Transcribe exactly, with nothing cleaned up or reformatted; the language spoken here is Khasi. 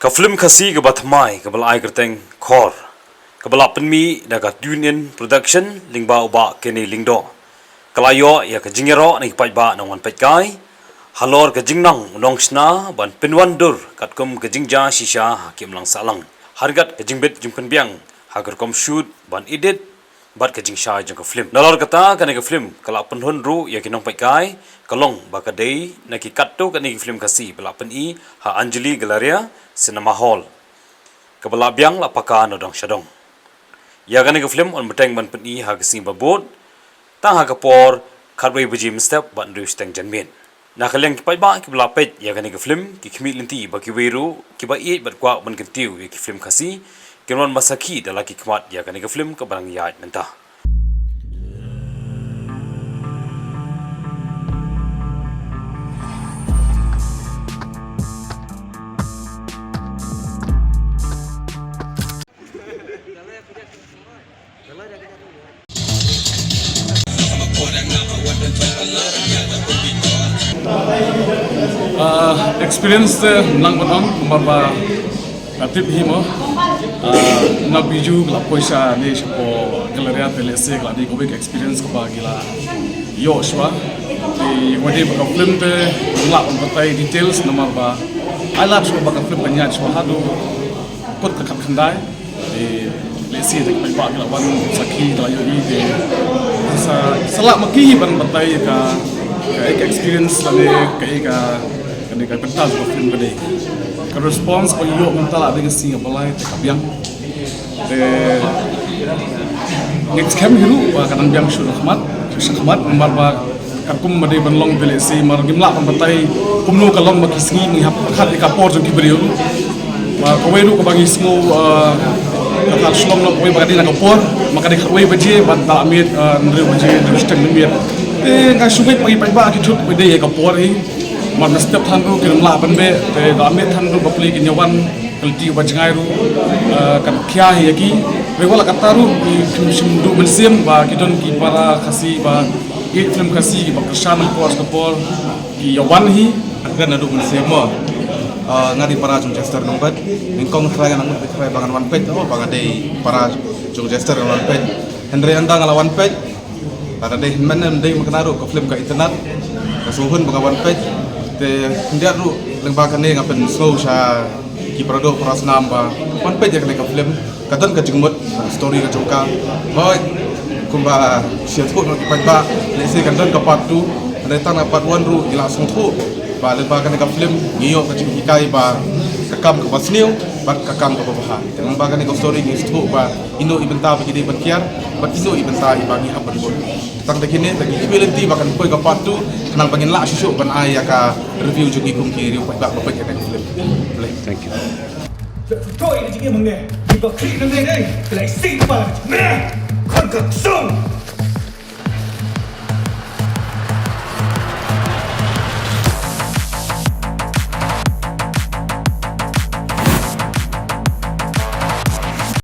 Ka film Khasi kaba thymmai kaba la ai kyrteng Khor, kaba la pynmih da ka Tune In Production lyngba u Bah Kenny Lyngdoh, ka la ïoh ïa ka jingïaroh na ki paidbah nongwan peitkai halor ka jingnang u nongshna ban pynwandur katkum ka jingjia shisha ha ki imlang sahlang, ha ryngkat ka jingbit jingpynbiang ha ka rukom shoot ban edit bad ka jingshai jong ka film. Nalor kata, kane ka film ka la pynhun ruh ïa ki nongpeitkai, ka long ba ka dei na ki katto katne ki film Khasi ba la pyni ha Anjali Galleria Cinema Hall, kaba la biang la paka na dong sha dong. Ïa kane ka film yn bteng ban pyni ha ka sngi ba bud, tang ha ka por khatwei baje mynstep bad hynriew shiteng janmiet. Na ka liang ki paidbah kiba la peit ïa kane ka film, ki khmih lynti ba kiwei ruh kiba ïeit bad kwah ban kyntiew ïa ki film Khasi kin wan ban sakhi da la ki khmat ïa kane ka film kaba dang ïaid mynta. Ah, experience te nang ban ong, namar ba nga tip hi mo. Ah, na biju ka la poi sha ne shapoh Galleria te lehse ka la dei kawei ka experience kaba ki la ïoh shuwa. Te nga dei ba ka film te nga lah ban batai details namar ba ai lad shuwa ba ka film kan ïaid shuwa haduh kut ka khatkhyndai. Te lehse te ki paidbah ki la wan sakhi, ki la ïohi, te sa, sa lah ma ki ban batai ka, ka, ka experience lane ka, ka, kane ka bynta jong ka film ka dei. Ka response ba ïoh mynta la dei ka sngi ba lai te ka biang. Te next camp hi ruh ba ka dang biang shuh na khmat, shuh na khmat namar ba katkum ba dei ban long te lehse mar ngim lah ban batai kumno ka long ba ki sngi ngi hap pyrkhat ïa ka por jong ki briew. Ba kawei ruh kaba ngi sngew, ah, ka khat shlong noh kawei ba ka dei na ka por, ma ka dei khatwei baje bad da la miet, ah, hynriew baje, hynriew shiteng miet. Te nga shu ngeit ba ki paidbah ki thut ba dei ïa ka por hi. Mar mynstep than ruh kim lah ban beh, te da la miet than ruh ba pli kin ïa wan. Ka lynti ba jngai ruh, eh, kan khia hi ïa ki. Hynrei wat la katta ruh, ki shim, shim duh mynsiem ba ki don ki para Khasi ba ïeit film Khasi kiba kyrshan na ka por sha ka por ki ïa wan hi. Nga kren naduh mynsiem mo. Eh, nga dei para jong Jester Nongbet. Nyngkong trai nga nang mut trai ba ngan wan peit, oh, ba nga dei para jong Jester ngan wan peit. Hynrei ynda nga la wan peit, lada dei hynmen, ym dei mynta ruh ka film ka internet, ka sngewhun ba nga wan peit. Te khyndiat ruh lyngba kane nga pynsngew sha ki para doh para snam ba wan peit ïa kane ka film, ka don ka jingmut, story ka jong ka. Hooid, kumba shu ïathuh noh ki paidbah, lehse kan don ka part two, hynrei tang na part one ruh ngi la sngewthuh ba lyngba kane ka film ngi ïoh ka jinghikai ba ka kam kaba sniew bad ka kam kaba bha. Te lyngba kane ka story ngi sngewthuh ba ino i bynta ba ki dei ban kiar bad ino i bynta iba ngi hap ban bud. Tang da kine, da ki email lynti ba kan poi ka part two, khnang ba ngin lah shuh shuh ban ai ïa ka review jong ngi kum ki review paidbah ba peit ïa ka film. Thank you. Koi da jingim hangne, iba khlieh nangne dei, ka la isih kpal. Khon ka ksung.